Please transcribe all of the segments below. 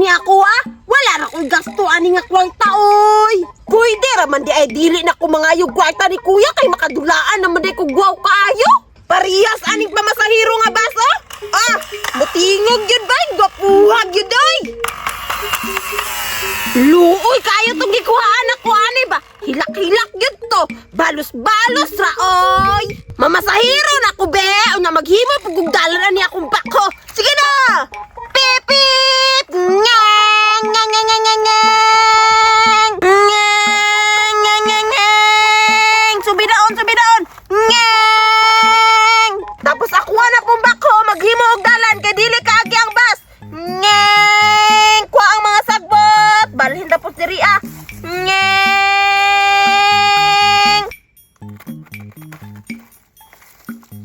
ni ako ah. Wala ra ko'y gasto ani nga kwarta oy. Pwede ra man di ay dili na ko mangayog kwarta ni kuya kay makadulaan naman di ko guwaw kaayo. Parehas aning pamasahiro nga bus oh. Ah, mutingog yun ba? Gwapuhag yun oy. Luoy kaayo tong gikuhaan ako ani ba? Hilak-hilak yun to. Balos-balos ra oy. Mamasahiro na ko be. Unya maghimo pugugdalan ani akong bako. Sige na. Pipip! Ngeng! Ngeng ngeng ngeng ngeng ngeng! Ngeng ngeng ngeng ngeng! Subidaon, subidaon! Ngeng! Tapos ako na pong bako, maghimo og dalan kay dili kaagi ang bus. Ngeng! Kuha ang mga sagbot. Balhin tapos diri ah. Ngeng!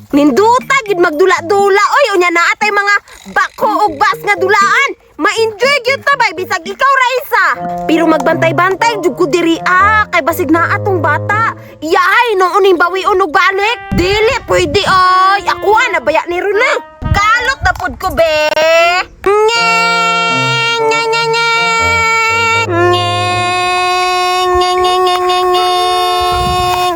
Ninduta gid magdula-dula oy, unya naa tay mga bako og bus nga dulaan. Ma-enjoy gyud ta bay bisag ikaw ra isa. Pero magbantay-bantay jud ko diri ah, kay basig naa tong bata. Iyahay no uning bawion og balik. Dili pwede oy. Ako na baya ni Runa. Kalot na pud ko be. Ngeng ngeng ngeng ngeng. Ngeng ngeng ngeng ngeng ngeng ngeng.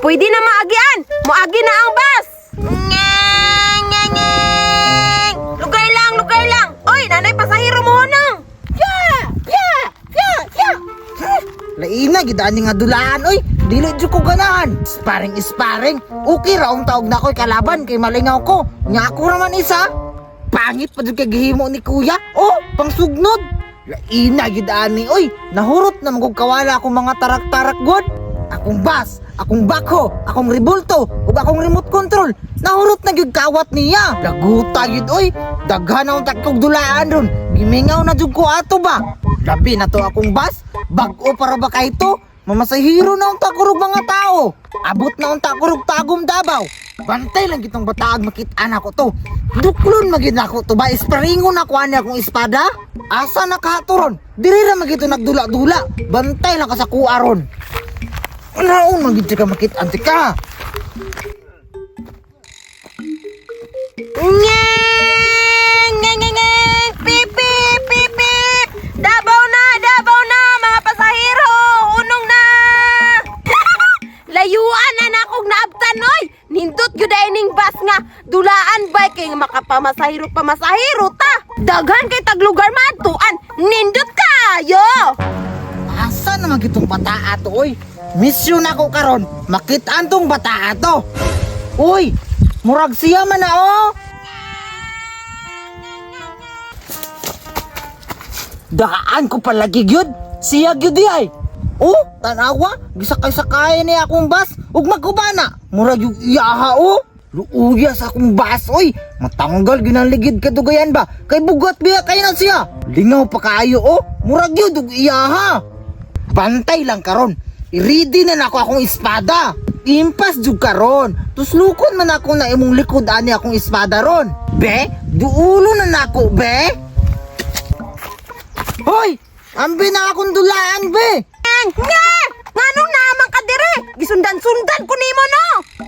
Pwede na maagian. Moagi na ang bus. Ngeng ngeng ngeng. Lugay lang, lugay lang. Oy, nanay pasahero mo nang. Yeah, yeah, yeah, yeah. Laina gid ani nga dulaan oy. Dili jud ko ganahan. Sparring sparring. Okay ra ang taog na ko'y kalaban kay malingaw ko. Nya ako ra man isa. Pangit pa jud kay gihimo ni kuya. Oh, pangsugnod. Laina gid ani oy. Nahurot na man kog kawala akong mga tarak-tarak god. Akong bus, akong bako, akong ribulto, ug akong remote control. Nahurot na gyud kawat niya. Laguta gyud oy. Daghan akong tagkog dulaan ron. Gimingaw na jud ko ato ba. Labi na to akong bus. Bag-o para ba kay to? Mamasahiro na unta kurog mga tao. Abot na unta kurog Tagum Davao. Bantay lang gitong bataag makit-an ako to. Duklon magid nako to ba? Isparingon ako ani akong espada. Asa na katuron? Diri ra magito nagdula-dula. Bantay lang ka sa kuha ron. Naon magid ka makit-an ka. Ngeng ngeng ngeng ngeng. Pip pip pip pip. Davao na mga pasahero. Unong na. Layuan na nakog naabtan oy. Nindot gyud ay ning bus nga dulaan bay kay makapamasahiro pamasahiro ta. Daghan kay taglugar maadtuan. Nindot kayo. Asa naman gitong bataa to oy? Misyon ako karon, makit-an tong bataa to. Uy, murag siya man na oh. Daan ko palagi gyud. Siya gyud di ay. Oh, tanawa, gisakay-sakay ni akong bus ug magkubana. Murag yung iyaha oh. Luuya sa akong bus oy. Matanggal gyud ang ligid kadugayan ba? Kay bugat biya kay na siya. Lingaw pa kaayo oh. Murag gyud ug iyaha. Bantay lang karon. I-ready na nako akong espada. Impas jud karon. Tuslukon man ako na imong likod ani akong espada ron. Be, duulo na nako, be. Hoy, ambi na akong dulaan, be. Ngeng! Ngeng! Nganong naman ka dire? Gisundan-sundan ko nimo no.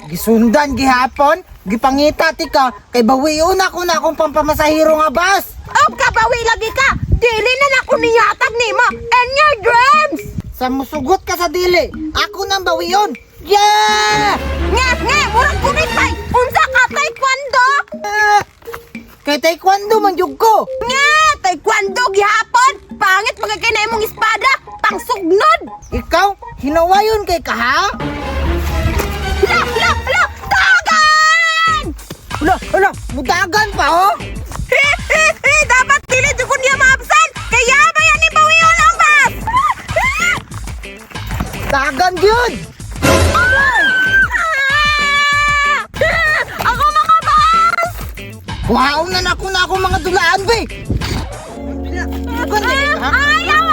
Gisundan gihapon, gipangita ti ka kay bawion ako na akong pampamasahiro nga bus. Og kabawi lagi ka. Dili na nako niyatag nimo. And your dreams. Sa musugot ka sa dili, ako nang bawion. Yeah! Nge, nge, murag kunit bay. Unsa ka taekwondo? Ah, kay taekwondo man jud ko. Nge, taekwondo gihapon. Pangit magay kay na imong espada, pangsugnod. Ikaw, hinawayon kay ka ha? La, la, la, dagan! Hala, hala, mudagan pa oh. He, he, he, dapat dili jud ko niya maabsan. Kaya ba yan ni bawion ang bus? Dagan gyud. Ah! Ako mga bus! Kuhaon na nako na ako mga dulaan be. Dagan Ah, ha? Ayaw!